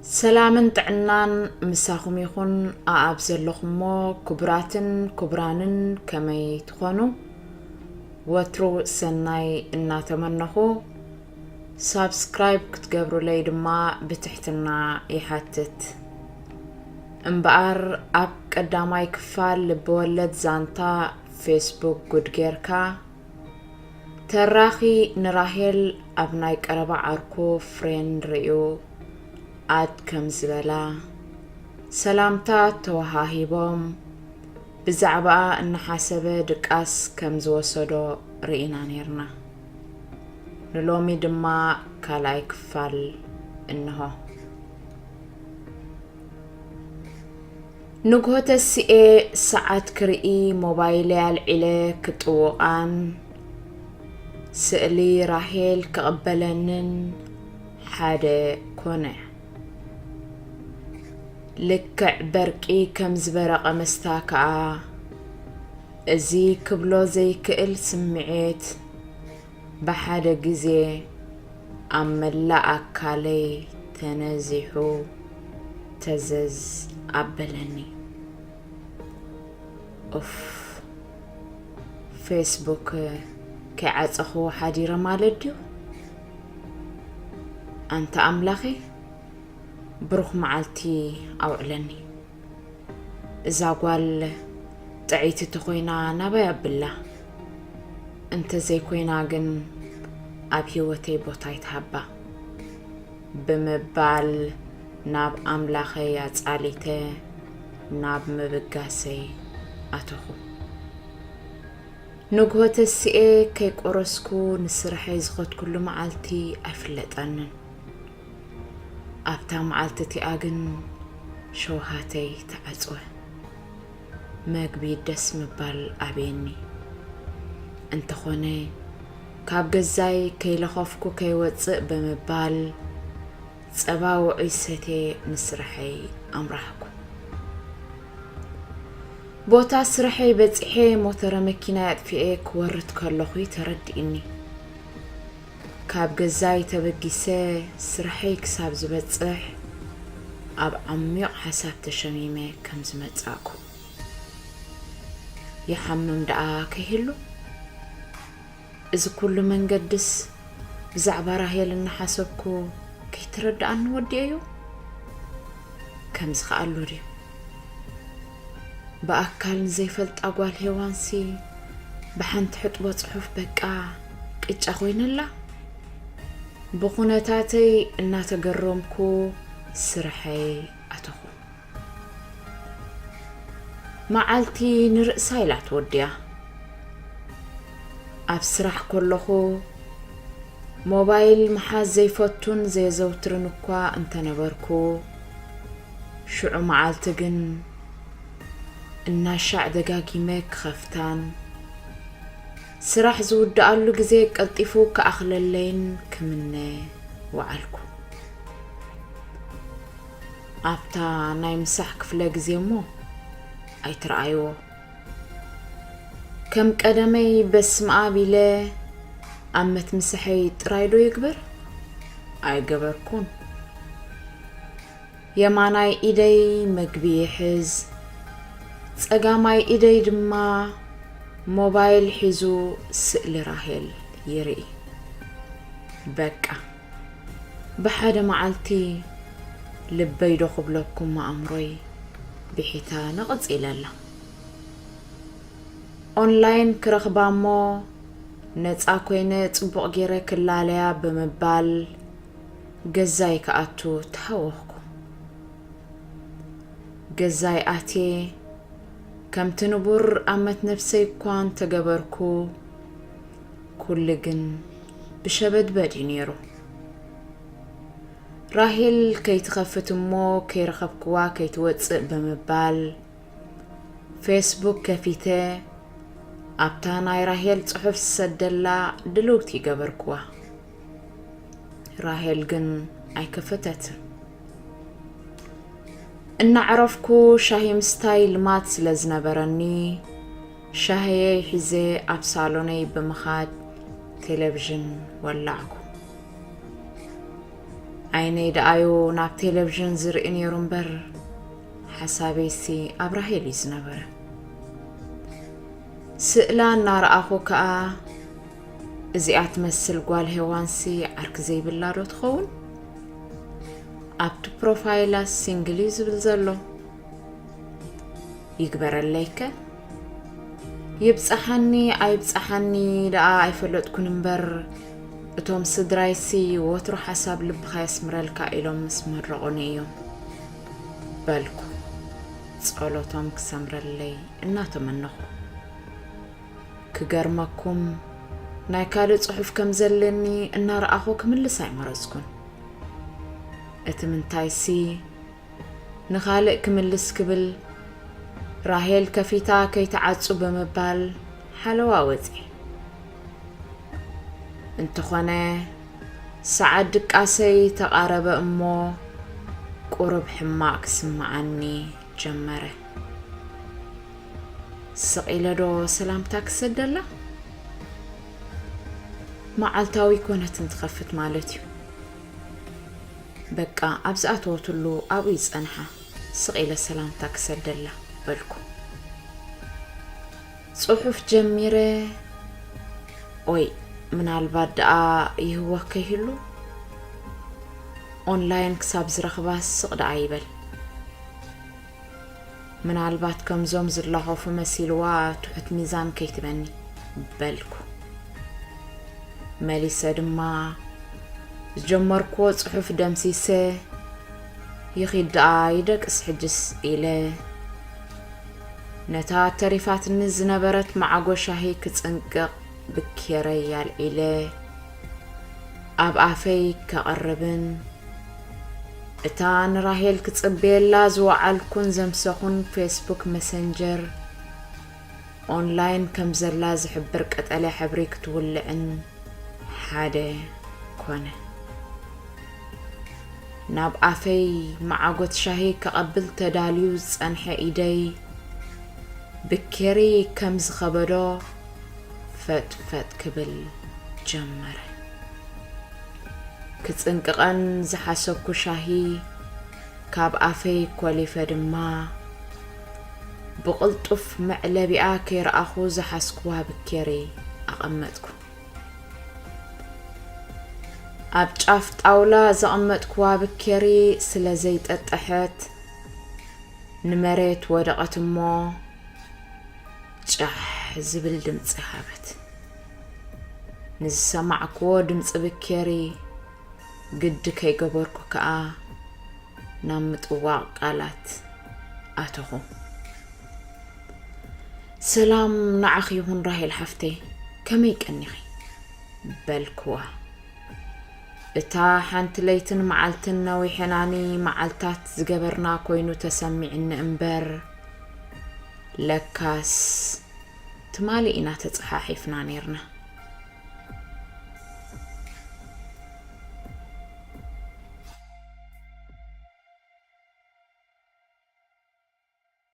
ሰላምን ጥዕናን ምሳኹም ይኹን። ኣኣብ ዘለኹሞ ክቡራትን ክቡራንን ከመይ ትኾኑ? ወትሩ ሰናይ እናተመነኹ ሳብስክራይብ ክትገብሩለይ ድማ ብትሕትና ይሓትት። እምበኣር ኣብ ቀዳማይ ክፋል ልበወለድ ዛንታ ፌስቡክ ጉድ ጌርካ ተራኺ ንራሄል ኣብ ናይ ቀረባ ዓርኩ ፍሬንድ ርእዩ ኣድ ከም ዝበላ ሰላምታ ተወሃሂቦም ብዛዕባኣ እናሓሰበ ድቃስ ከም ዝወሰዶ ርኢና ኔርና። ንሎሚ ድማ ካልኣይ ክፋል እንሆ። ንግሆ ተሲኤ ሰዓት ክርኢ ሞባይለይ ኣልዒለ ክጥውቓን ስእሊ ራሄል ክቕበለንን ሓደ ኮነ። ልክዕ በርቂ ከም ዝበረቐ መስታ ከኣ እዚ ክብሎ ዘይክእል ስምዒት ብሓደ ግዜ ኣብ መላእ ኣካለይ ተነዚሑ ተዘዝ ኣበለኒ። ኡፍ፣ ፌስቡክ ከይዓጸኹ ሓዲረ ማለት ድዩ? ኣንታ ኣምላኸይ፣ ብሩኽ መዓልቲ ኣውዕለኒ። እዛ ጓል ጥዕይቲ ተኾይና ናባይ ኣብላ፣ እንተዘይኮይና ግን ኣብ ህይወተይ ቦታ ኣይትሃባ ብምባል ናብ ኣምላኸይ ኣጻሊተ ናብ ምብጋሰይ ኣተኹ። ንግሆ ተሲኤ ከይቆረስኩ ንስርሐይ ዝኸድኩሉ መዓልቲ ኣይፍለጠንን። ኣብታ መዓልቲ እቲኣ ግን ሸውሃተይ ተዓጽወ። መግቢ ደስ ምባል ኣብየኒ። እንተኾነ ካብ ገዛይ ከይለኸፍኩ ከይወጽእ ብምባል ጸባ ውዑይ ሰትየ ንስርሐይ ኣምራሕኩ። ቦታ ስርሐይ በጺሐ ሞተረ መኪናይ ኣጥፊኤ ክወርድ ከለኹ ተረዲእኒ። ካብ ገዛይ ተበጊሰ ስርሐይ ክሳብ ዝበጽሕ ኣብ ዓሚቕ ሓሳብ ተሸሚመ ከም ዝመጻእኩ። ይሓምም ደኣ ከይህሉ? እዚ ኩሉ መንገድስ ብዛዕባ ራሄል እናሓሰብኩ ከይተረድኣኒ ወዲኤዮ? ከምዚ ከኣ ኣሎ ድዩ? ብኣካል ንዘይፈልጣ ጓል ሄዋንሲ ብሓንቲ ሕጥቦ ጽሑፍ በቃ ቅጫ ኮይነላ? ብኹነታተይ እናተገረምኩ ስርሐይ ኣተኹ። መዓልቲ ንርእሳ ኢላ ትወድያ። ኣብ ስራሕ ከለኹ ሞባይል ምሓዝ ዘይፈቱን ዘየዘውትርን እኳ እንተነበርኩ፣ ሽዑ መዓልቲ ግን እናሻዕ ደጋጊመ ክኸፍታን ስራሕ ዝውድኣሉ ግዜ ቀልጢፉ ክኣኽለለይን ክምነ ወዓልኩ። ኣብታ ናይ ምሳሕ ክፍለ ግዜ እሞ ኣይትረኣይዎ። ከም ቀደመይ በስመ ኣብ ኢለ ኣብ መትምስሐይ ጥራይ ዶ ይግበር? ኣይገበርኩን። የማናይ ኢደይ መግቢ ይሕዝ፣ ጸጋማይ ኢደይ ድማ ሞባይል ሒዙ ስእሊ ራሄል ይርኢ። በቃ፣ ብሓደ መዓልቲ ልበይ ዶ ክብለኩም ኣእምሮይ ብሒታ ንቕጽ ኢለላ። ኦንላይን ክረኽባ እሞ ነጻ ኮይነ ጽቡቕ ገይረ ክላለያ ብምባል ገዛይ ክኣቱ ተሃወኽኩ። ገዛይ ኣትየ ከምቲ ንቡር ኣመት ነፍሰይ እኳ እንተገበርኩ፣ ኩሉ ግን ብሸበድበድ እዩ ነይሩ። ራሄል ከይትኸፍት እሞ ከይረኸብክዋ ከይትወጽእ ብምባል፣ ፌስቡክ ከፊተ ኣብታ ናይ ራሄል ጽሑፍ ዝሰደላ ድልውቲ ገበርክዋ። ራሄል ግን ኣይከፈተትን። እናዕረፍኩ ሻሂ ምስታይ ልማድ ስለ ዝነበረኒ፣ ሻህየይ ሒዘ ኣብ ሳሎነይ ብምኻድ ቴሌቪዥን ወላዕኩ። ዓይነይ ደኣዩ ናብ ቴሌቪዥን ዝርኢ ነይሩ እምበር፣ ሓሳበይሲ ኣብ ራሄል እዩ ዝነበረ። ስእላ እናረኣኹ ከኣ፣ እዚኣ ትመስል ጓል ሄዋንሲ ዓርኪ ዘይብላ ዶ ትኸውን? ኣብቲ ፕሮፋይላ ሲንግል እዩ ዝብል ዘሎ። ይግበረለይከ? ይብጻሓኒ ኣይብጻሓኒ ደኣ ኣይፈለጥኩን እምበር፣ እቶም ስድራይሲ ወትሩ ሓሳብ ልብኻ የስምረልካ ኢሎም ምስ መረቑኒ እዮም በልኩ፣ ጸሎቶም ክሰምረለይ እናተመነኹ። ክገርመኩም፣ ናይ ካልእ ጽሑፍ ከም ዘለኒ እናረኣኹ ክምልስ ኣይመረጽኩን። እቲ ምንታይሲ፣ ንኻልእ ክምልስ ክብል፣ ራሄል ከፊታ ከይትዓጹ ብምባል ሓለዋ ወጺኤ። እንተኾነ፣ ሰዓት ድቃሰይ ተቓረበ እሞ፣ ቁሩብ ሕማቕ ክስምዓኒ ጀመረ። ስቕ ኢለ ዶ ሰላምታ ክሰደላ? መዓልታዊ ኮነት እንትኸፍት ማለት እዩ። በቃ፣ ኣብ ዝኣተወትሉ ኣብኡ ይጸንሓ፣ ስቕ ኢለ ሰላምታ ክሰደላ በልኩ። ጽሑፍ ጀሚረ፣ ኦይ፣ ምናልባት ደኣ ይህወኽ ከይህሉ፣ ኦንላይን ክሳብ ዝረኽባ ስቕ ደኣ ይበል። ምናልባት ከምዞም ዝላኸፉ መሲልዋ ትሑት ሚዛን ከይትበኒ በልኩ። መሊሰ ድማ ዝጀመርክዎ ጽሑፍ ደምሲሰ፣ ይኺድ ደኣ ይደቅስ ሕጅስ ኢለ፣ ነታ ተሪፋትኒ ዝነበረት መዓጎ ሻሂ ክጽንቅቕ ብኬረይ ኣልዒለ፣ ኣብ ኣፈይ ከቕርብን፣ እታ ንራሄል ክጽበየላ ዝወዓልኩን ዘምሰኹን ፌስቡክ መሰንጀር ኦንላይን ከም ዘላ ዝሕብር ቀጠልያ ሕብሪ ክትውልዕን ሓደ ኮነ። ናብ ኣፈይ መዓጎት ሻሂ ከቐብል ተዳልዩ ዝጸንሐ ኢደይ ብኬሪ ከም ዝኸበዶ ፈጥፈጥ ክብል ጀመረ። ክጽንቅቐን ዝሓሰብኩ ሻሂ ካብ ኣፈይ ኮሊፈ ድማ፣ ብቕልጡፍ መዕለቢኣ ከይረኣኹ ዝሓዝኩዋ ብኬሪ ኣቐመጥኩ። ኣብ ጫፍ ጣውላ ዘቐመጥኩዋ ብኬሪ ስለ ዘይጠጠሐት፣ ንመሬት ወደቐት እሞ፣ ጫሕ ዝብል ድምጺ ሃበት። ንዝሰማዕክዎ ድምጺ ብኬሪ ግዲ ከይገበርኩ ከኣ ናብ ምጥዋቕ ቃላት ኣተኹ። ሰላም ንዓኺ ይኹን ራሄል ሓፍተይ፣ ከመይ ቀኒኺ? በልክዋ። እታ ሓንቲ ለይትን መዓልትን ነዊሐናኒ መዓልታት ዝገበርና ኮይኑ ተሰሚዕኒ እምበር፣ ለካስ ትማሊ ኢና ተጸሓሒፍና ኔርና።